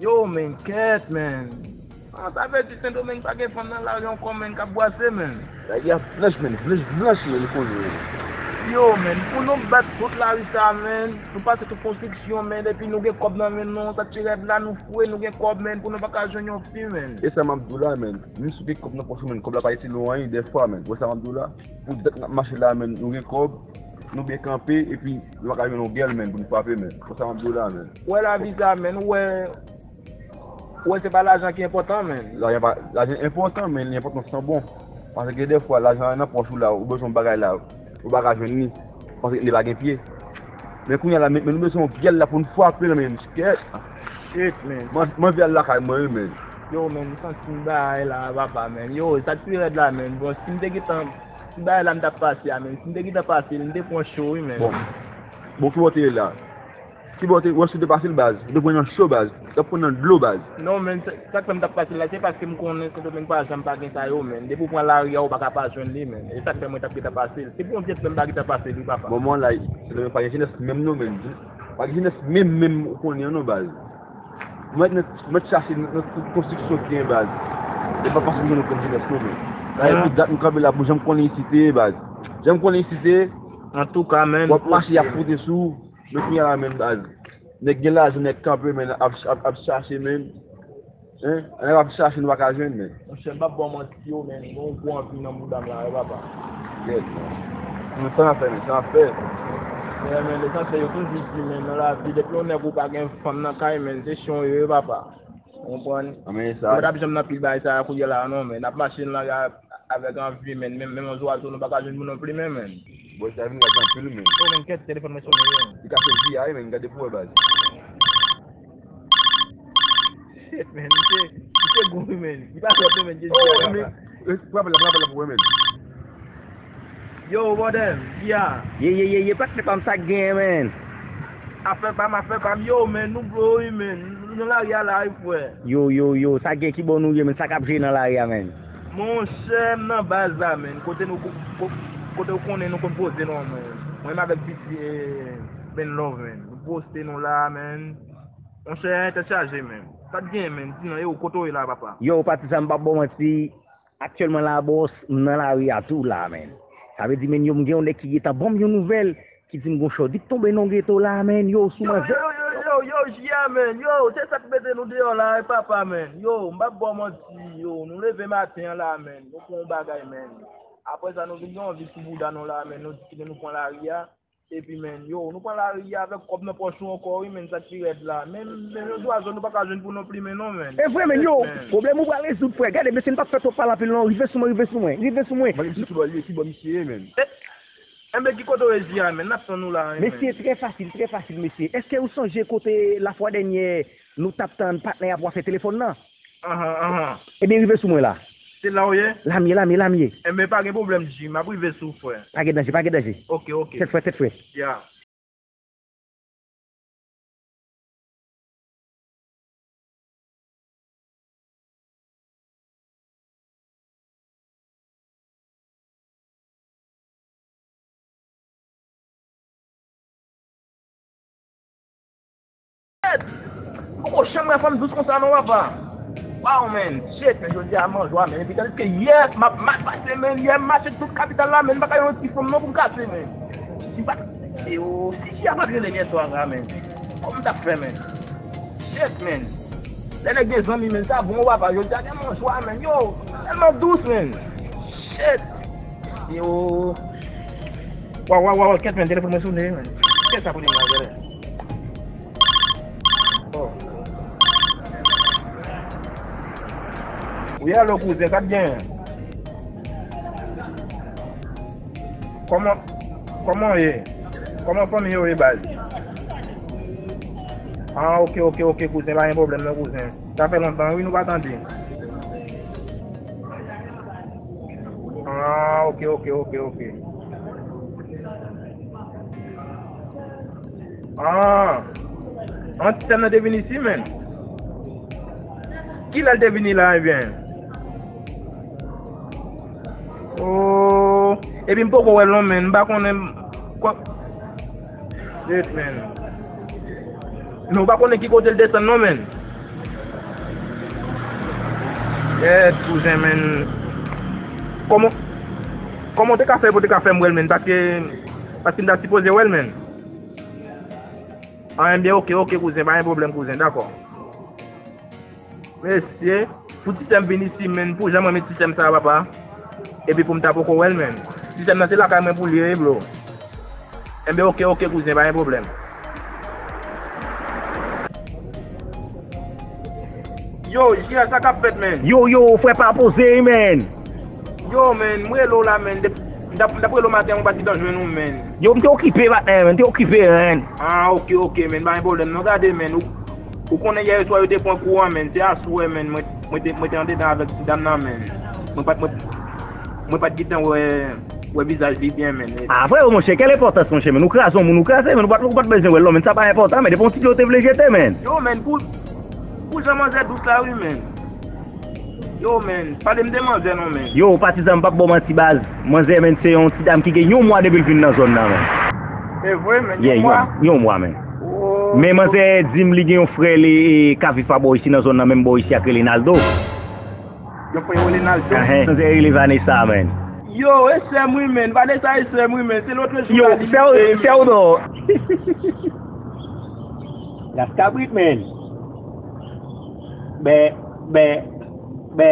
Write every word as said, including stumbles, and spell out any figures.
Yo, men, kèt, men. Ah, sa vle di Sendomeng pa gen fanm nan lari ankò, men, k ap bwase, men. Lari a blanch, men, blanch, blanch, men, kounye a. Yo, men, pou nou bat tout lari sa, men, nou pase tout konstriksyon, men, epi nou gen kòb nan men nou, sa ki rèd la, nou fre, nou gen kòb, men, pou nou pa ka jwenn yon fi, men. E sa m ap di w la, men, menm si w gen kòb nan pòch ou, men, kòb la pa itil nou anyen, dèfwa, men, wè sa m ap di w la, pou dat n ap mache la, men, nou gen kòb, nou byen kanpe, epi nou pa ka jwenn yon gèl, men, pou nou frape, men, wè sa m ap di w la, men. Wè lavi sa, men, wè, Ou wè se pa lajan ki enpòtan, men. Lajan pa, lajan enpòtan, men li enpòtan san bon. Paske gen dèfwa, lajan an nan pòch ou la, ou bezwen yon bagay la, ou pa ka jwenn li. Paske li pa gen pye. Men kounye a la, men, men nou bezwen yon gèl la pou n frape l, men. Kèt. Shit, men. Mwen, mwen anvi al lakay mwen, wi, men. Yo, men, m santi m bagay la, papa, men. Yo, sa k pi rèd la, men. Bon, si m te gentan, si bagay la m t ap pase a, men. Si m te gentan pase l, m te pran cho, wi, men. Bon. Bon, ki bò w te ye la? Ki bò w te, wè si w te pase l baz. Ou te pran nan cho baz. Ou t ap pran nan dlo baz. Non, men, sa, sa k fè m t ap pase l la, se paske m konnen Sendomeng pa janm pa gen sa yo, men. Depi w pran lari a, ou pa ka pa jwenn li, men. E sa k fè mwen t ap gentan pase l. Se pou yon pyès mwen m pa gentan pase l, wi, papa. Bon, mwen la, Sendomeng pa gen jenès menm non, men. Pa gen jenès menm, menm ou konnen an non baz. Mwen mèt, mwen mèt chache nan, nan tout konstriksyon ki gen baz. E pa paske m gen okenn jenès non, men. Sa e pou dat m kanpe la pou jan m konnen isit ye baz. Jan m konnen isit ye. Antouka, men. W ap mache, y ap fwote sou ou. Men kounye a la, men, baz. Nèg gen lajan, nèg kanpe, men, ap, ap, ap chache, men. Hein? Nèg ap chache, nou pa ka jwenn, men. Monchè, m p ap ba w manti, yo, men. Gen yon gwo anvi nan bouda m la, wi, papa. Yes, men. Men sa n ap fè, men, sa n ap fè. Men, men, lesansyèl, yo toujou di, men, nan lavi, depi yon nèg ou pa gen fanm nan kay, men, se chen w ye, wi, papa. Ou konprann? Ah, men sa. Mwen t ap janm nan pil bagay sa a kounye a la, non, men. N ap mache nan lari a avèk anvi, men, men, men yon zwazo nou pa ka jwenn pou nou plimen, men. Bòs la vin gad anpil, men. Oh, men, kèt, telefòn mwen sonnen, yo. Li ka fè vi a, men, gade pou wè, baz. Shit, men, misye, misye gou, men. Li pa sòt, men, Jezi. Oh, men, eh, pou apèl la, pou apèl la pou wè, men. Yo, bòdè, vi a. Ye, ye, ye, ye, patnè pa m, sa k genyen, men. Afè pa m, afè pa m, yo, men, nou gwo, wi, men. Nou nan lari a la, wi, frè. Yo, yo, yo, sa k gen, ki bò nou ye, men, sa k ap jwe nan lari a, men. Monchè, m nan baz la, men. Kote nou ko-, ko-, kote w konnen nou konn poze nou an, men. Mwen menm avèk piti, eh, Ben Love, men. Nou poste nou la, men. Monchè, tèt chaje, men. Sa k gen, men? Di non, yo, kote w ye la, papa? Yo, patizan, m p ap ba w manti. Aktyèlman la, bòs, m nan lari a tou la, men. Sa vle di, men, yo, m gen yon nèg ki gentan ban m yon nouvèl. Ki di m gon chòdi k tonbe nan geto la, men, yo, sou manzè. Yo, yo, yo, yo, yo, J A, men, yo, se sa k mete nou deyò la, e papa, men, yo, m p ap ba w manti, yo, nou leve maten an la, men, nou pran yon bagay, men, apre sa, nou vin gen anvi sou bouda nou la, men, nou di kite nou pran lari a, epi, men, yo, nou pran lari a avèk kòb nan pòch nou ankò, wi, men, sa k pi rèd la, men, men, yon zwazo nou pa ka jwenn pou nou plimen, non, men. E vre, men, yo, pwoblèm ou pral rezoud, frè, gade, mesye, n p ap fè twòp pale anpil, non, rive sou mwen, rive sou mwen, rive sou mwen. Mwen, ki bò l ye, ki bò misye ye, men? Enben, ki kote w ye, J A, men? N ap tann ou la, wi, men. Mesye, trè fasil, trè fasil, mesye. Èske ou sonje kote lafwa dènyè nou t ap tann patnè a pou afè telefòn nan? Ahan, ahan. Ebyen, rive sou mwen la. Se la w ye? La m ye, la m ye, la m ye. Enben, pa gen pwoblèm, J, m ap rive sou w, frè. Pa gen danje, pa gen danje. Oke, oke. Tèt frèt, tèt frèt. Ya. Poko janm wè fanm dous konsa non, papa. Wow, man. Shit, men, jodi a m an jwa, men. Epi tandiske yè m ap mal pase, men. Yè m mache tout kapital la, men. M pa ka yon ti fanm non pou m kase, men. Si m pa, si, oh, si J A pa t rele m yè swa a, men. Kòman m t ap fè, men? Shit, men. Lè nèg gen zanmi, men, sa bon, papa. Jodi a tèlman jwa, men. Yo, tèlman dous, men. Shit. Yo. Waw, waw, waw, kèt, men, telefòn mwen sonnen, men. Kèt sa pou li la, gade. Oh. Wi, alo, kouzen, sa k genyen? Kòman, kòman w ye? Kòman fanmi yo ye, baz? Ah, oke, oke, oke, kouzen, pa gen pwoblèm non, kouzen. Sa fè lontan, wi, nou pa tande. Ah, oke, oke, oke, oke. Ah. An ti sè m nan te vin isi, men. Kilè l te vini la, ebyen? Oh, epi m poko wè l non, men. M pa konnen kwa. Shit, men. Men w pa konnen ki kote l desann non, men. Kèt, kouzen, men. Kòman, kòman w te ka fè pou w te ka fè m wè l, men? Paske, paske m ta sipoze wè l, men. Ah, enben, oke, oke, kouzen, pa gen pwoblèm, kouzen, dakò. Mesye, pou ti sè m vin isi, men, pou jan mwen met ti sè m sa, papa. Epi pou m ta poko wè l, men. Ti sè m nan se lakay mwen pou l ye, wi, bro. Enben, oke, oke, kouzen, pa gen pwoblèm. Yo, J R, sa k ap fèt, men? Yo, yo, frè, pa poze, men. Yo, men, m rele w la, men. Dep-, m t ap, m t ap rele w maten, mwen pa t gentan jwenn ou, men. Yo, m te okipe, patnè, men, m te okipe, men. Ah, oke, oke, men, pa gen pwoblèm, non, gade, men. Ou, ou konnen yè swa yo te pran kou an, men. Se aswè, men, mwen, mwen te, mwen te andedan avèk ti dam nan, men. Mwen pa t, mwen, mwen pa t gentan wè, wè vizaj li byen, men. Ah, frè, monchè, kèl enpòtans, monchè, men. Ou kraze yon moun, ou kraze, men. Ou pa t, ou pa t bezwen wè l, non, men. Sa pa enpòtan, men. Depi yon ti dlo te vle jete, men. Yo, men, pou, pou jan manzè dous la, wi, men. Yo, men, pale m de manzè non, men. Yo, patizan, m p ap ba w manti, baz. Manzè, men, se yon ti dam ki gen yon mwa depi l vin nan zòn nan, men. Se vre, men, yeah, yon mwa? Yon, yon mwa, men. Oh. Men manzè di m li gen yon frè li, e, k ap viv pa bò isi nan zòn nan, menm bò isi ak rele Naldo. Yon frè yo rele Naldo? Ahen, manzè rele Vanessa, men. Yo, e sè m wi, men. Vanessa e sè m wi, men. Se lòt jou la li sè w, sè w non. Las kabrit, men. Bè, bè, bè.